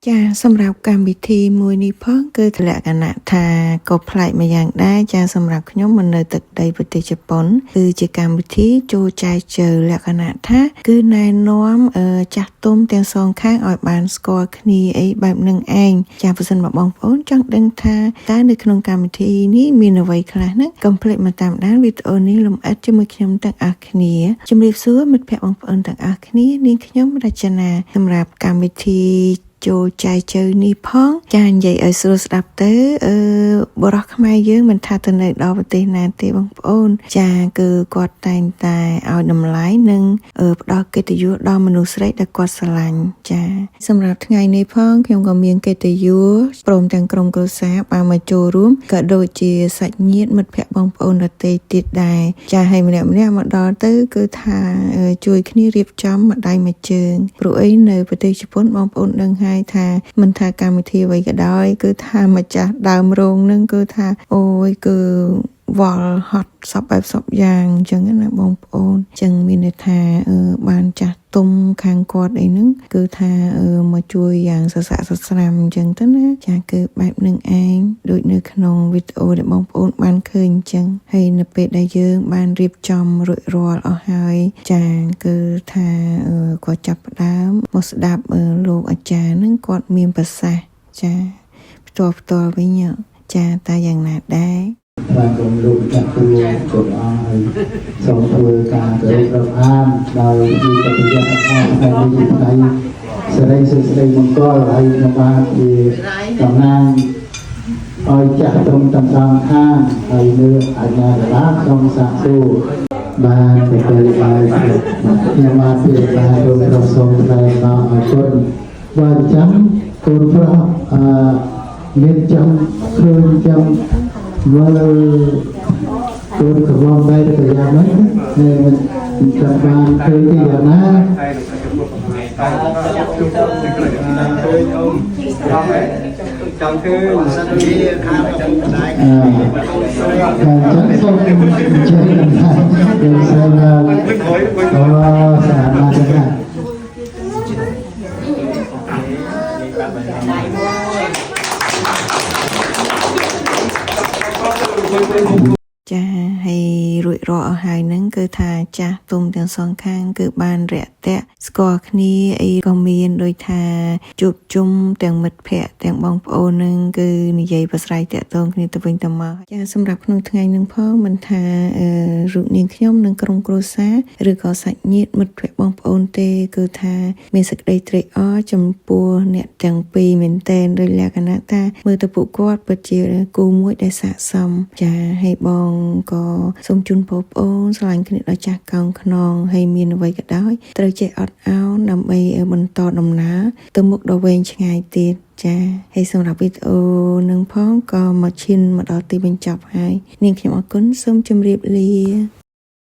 ចាសម្រាប់កម្មវិធីមួយនេះផងគឺលក្ខណៈថាក៏ប្លែកម្យ៉ាងដែរចាសម្រាប់ខ្ញុំមិននៅទឹកដីប្រទេសជប៉ុនគឺជាកម្មវិធីចូលចែកជើលក្ខណៈថាគឺណែនាំអឺចាស់ទុំទាំងសងខាងឲ្យបានស្គាល់គ្នាអីបែបនឹងឯងចាប្រសិនបើបងប្អូនចង់ដឹងថាតើនៅក្នុងកម្មវិធីនេះមានអ្វីខ្លះហ្នឹងកុំភ្លេចមកតាមដានវីដេអូនេះលម្អិតជាមួយខ្ញុំទាំងអស់គ្នាជំរាបសួរមិត្តភ័ក្តិបងប្អូនទាំងអស់គ្នានាងខ្ញុំរចនាសម្រាប់កម្មវិធី ចូលចែកជើនេះផងចានិយាយឲ្យស្រួលស្ដាប់ទៅអឺបរោះខ្មែរយើងមិនថាទៅនៅដល់ប្រទេសណាទេបងប្អូន ចាគឺគាត់តែងតែឲ្យតម្លៃនិងអឺផ្ដល់កិត្តិយសដល់មនុស្សស្រីដែលគាត់ស្រឡាញ់ចាសម្រាប់ថ្ងៃនេះផងខ្ញុំក៏មានកិត្តិយសព្រមទាំងក្រុមគ្រួសារបានមកចូលរួមក៏ដូចជាសាច់ញាតិមិត្តភ័ក្តិបងប្អូនដទៃទៀតដែរចាហើយម្នាក់ម្នាក់មកដល់ទៅគឺថាអឺជួយគ្នារៀបចំម្ដាយមួយជើងព្រោះអីនៅប្រទេសជប៉ុនបងប្អូនដឹងហើយថាមិនថាកម្មវិធីអ្វីក៏ដោយគឺថាម្ចាស់ដើមរោងនឹងគឺថាអូយគឺវល់ហត់សពបែបសពយ៉ាងអញ្ចឹងណាបងប្អូនអញ្ចឹងមានន័យថាអឺបានចាស់ទុំខាងគាត់អីហ្នឹងគឺថាអឺមកជួយយ៉ាងសស័កសស្រាំអញ្ចឹងទៅណាចាគឺបែបនឹងឯងដូចនៅក្នុងវីដេអូដែលបងប្អូនបានឃើញអញ្ចឹងហើយនៅពេលដែលយើងបានរៀបចំរួចរាល់អស់ហើយចាគឺថាអឺក៏ចាប់ផ្ដើមមកស្ដាប់អឺលោកអាចារ្យហ្នឹងគាត់មានប្រសាសន៍ចាផ្ទាល់ផ្ទាល់វិញចាតែយ៉ាងណាដែរ ថ្លែងគុំលោកម្ចាស់គ្រូគ្រប់អង្គហើយសូមធ្វើការគោរពរាប់អានដោយវិកតិយៈថាថ្ងៃនេះជាថ្ងៃសិរីសួស្តីមង្គលហើយខ្ញុំបានជាតំណាងឲ្យចាស់ទុំទាំងសងខាងហើយលើអាជ្ញាកណ្ដាលសូមសាកសួរបានទៅពេលបាយខ្ញុំបានពីបាយរួមប្រុសសូមថ្លែងមកអរគុណបើចាំកូនប្រុសអឺមានចាំឃើញចាំមើលកូនក្រមុំដែរទៅយ៉ាងម៉េចនេះមិនចាំបានឃើញទីយ៉ាងណា ឃើញអ៊ំចង់ហ៎ចង់ឃើញ សិនជាខាងឪពុកម្ដាយ អឺតែចឹងសូមអញ្ជើញថាយើងស្រីមកអូស្អាតណាស់ចឹងណា ចាហើយរួចរាល់អស់ហើយហ្នឹងគឺថាចាស់ទុំទាំងសងខាងគឺបានរាក់ទាក់ស្គាល់គ្នាអីក៏មានដូចថាជួបជុំទាំងមិត្តភ័ក្តិទាំងបងប្អូនហ្នឹងគឺនិយាយប្រស្រ័យតាក់ទងគ្នាទៅវិញទៅមកចាសម្រាប់ក្នុងថ្ងៃហ្នឹងផងមិនថាអឺរូបនាងខ្ញុំនិងក្រុមគ្រួសារឬក៏សាច់ញាតិមិត្តភ័ក្តិបងប្អូនទេ គឺថាមានសេចក្តីត្រេកអរចំពោះអ្នកទាំងពីរមែនទែនដោយលក្ខណៈថាមើលទៅពួកគាត់ពិតជាគូមួយដែលស័ក្តិសមចាហើយបងក៏សូមជូនពរប្អូនស្រឡាញ់គ្នាដល់ចាស់កោងខ្នងហើយមានអ្វីក៏ដោយត្រូវចេះអត់ឱនដើម្បីបន្តដំណើរទៅមុខដ៏វែងឆ្ងាយទៀតចាហើយសម្រាប់វីដេអូនឹងផងក៏មកឈានមកដល់ទីបញ្ចប់ហើយនាងខ្ញុំអរគុណសូមជម្រាបលា។